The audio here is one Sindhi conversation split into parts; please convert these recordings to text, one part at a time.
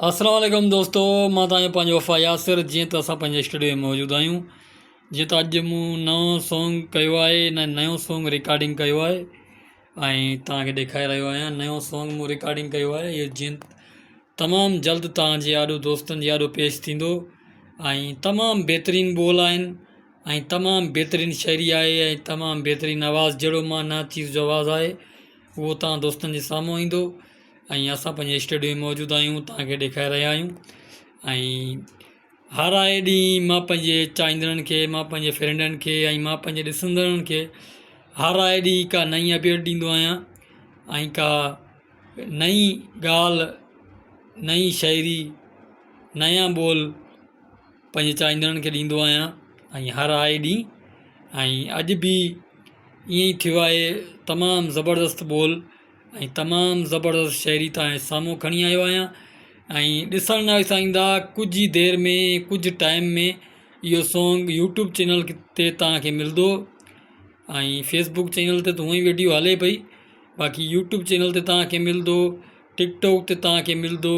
السلام عليڪم دوستو مان توهان جو پنهنجو وفا ياسر جيئن ته اسان پنهنجي اسٽوڊيو ۾ موجود آهيون جيئن ته اڄ مون نئون سونگ ڪيو آهي نه نيو سونگ رڪارڊنگ ڪيو آهي ۽ توهان کي ڏيکاري رهيو آهيان نيو سونگ مون رڪارڊنگ ڪيو آهي اهو جيئن تمام جلد توهان جي آڏو دوستن جي آڏو پيش ٿيندو ۽ تمام بهترين ٻول آهن ۽ تمام بهترين شاعري آهي ۽ تمام بهترين آواز جهڙو مان ناچيز جو آواز آهي اهو توهان دوستن جي سامهون ايندو ۽ اسان پنهنجي اسٽوڊيو ۾ موجود آهيون توهان کي ڏيکاري رهيا آهيون ۽ هر آئي ڏينهن مان پنهنجي چاهيندڙن کي مان پنهنجي فرينڊن کي ۽ مان پنهنجي ڏسندڙن کي هر آئي ڏينهن ڪا نئين اپڊيٽ ڏيندو آهيان ۽ ڪا نئين ڳالهه نئين شاعري نيا ٻول پنهنجي چاهيندڙن کي ڏيندو آهيان ۽ هر آئي ڏينهن ۽ اڄ به ائين ئي ٿيو آهي تمام زبردست ٻول ۽ تمام زبردست شاعري توهان جي سامهون کڻي آيو آهيان ۽ ڏسڻ نه چاهيندا ڪجهه ئي دير ۾ ڪجهه ٽائيم ۾ اهو سانگ يوٽيوب چينل تي توهان کي ملندو ۽ فيسبڪ چينل تي ته هونئن ئي ويڊيو هلي پئي باقي يوٽيوب چينل تي توهان کي ملندو ٽڪ ٽاڪ تي توهان کي ملندو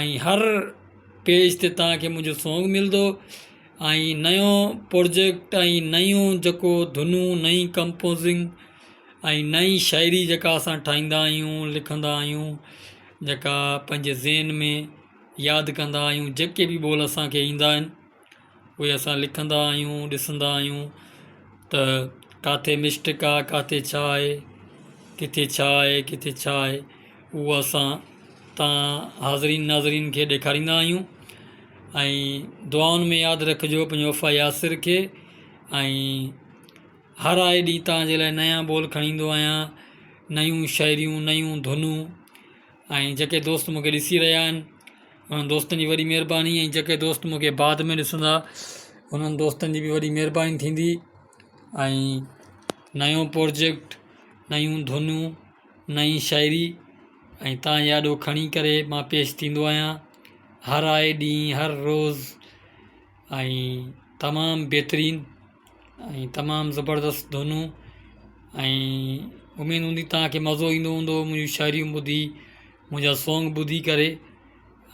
۽ هر پيج تي توهان کي منهنجو سونگ ملندو ۽ نيو پروجيڪٽ ۽ نيون جيڪو ڌنون نئين ڪمپوزنگ ۽ نئين شاعري جيڪا اسان ٺاهيندا آهيون لکندا آهيون جيڪا پنهنجي ذهن ۾ ياد ڪندا آهيون جيڪي به ٻول اسان کي ايندا آهن اهي اسان لکندا آهيون ڏسندا آهيون ته ڪاٿي مسٽيڪ آهي ڪاٿي ڇا آهي ڪٿي ڇا آهي ڪٿي ڇا آهي اهو اسان تان حاضرين ناظرين کي ڏيکاريندا آهيون ۽ دعائن ۾ ياد رکجو پنهنجو وفا ياسر کي ۽ هر آئي ڏينهن تان جي لاء نيا ٻول کڻي ايندو آهيان نيون شاعريون نيون ڌنون ۽ جيڪي دوست مونکي ڏسي رهيا آهن انهن دوستن جي وڏي مهرباني ۽ جيڪي دوست مونکي بعد ۾ ڏسندا انهن دوستن جي به وڏي مهرباني ٿيندي ۽ نيو پروجيڪٽ نيون ڌنون نئين شاعري ۽ تان جي آڏو کڻي ڪري مان پيش ٿيندو آهيان هر آئي ڏينهن هر روز ۽ تمام بهترين ۽ تمام زبردست ڌنون ۽ اميد هوندي توهان کي مزو ايندو هوندو منهنجون شاعريون ٻڌي منهنجا سونگ ٻڌي ڪري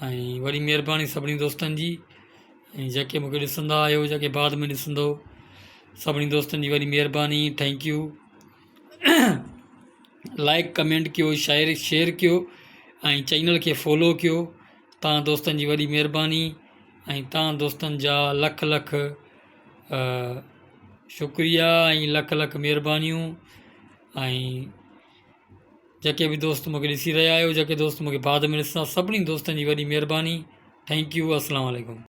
۽ وڏي مهرباني سڀني دوستن جي ۽ جيڪي مونکي ڏسندا آهيو جيڪي بعد ۾ ڏسندو سڀني دوستن جي وڏي مهرباني thank you like comment ڪيو شيئر شيئر ڪيو ۽ چينل کي فالو ڪيو توهان دوستن جي وڏي مهرباني ۽ توهان دوستن جا لک لک شڪريا ۽ لک لک مهربانيون ۽ جيڪي به دوست مونکي ڏسي رهيا آهيو جيڪي دوست مونکي بعد ۾ ڏسندا سڀني دوستن جي وڏي مهرباني thank you السلام عليڪم.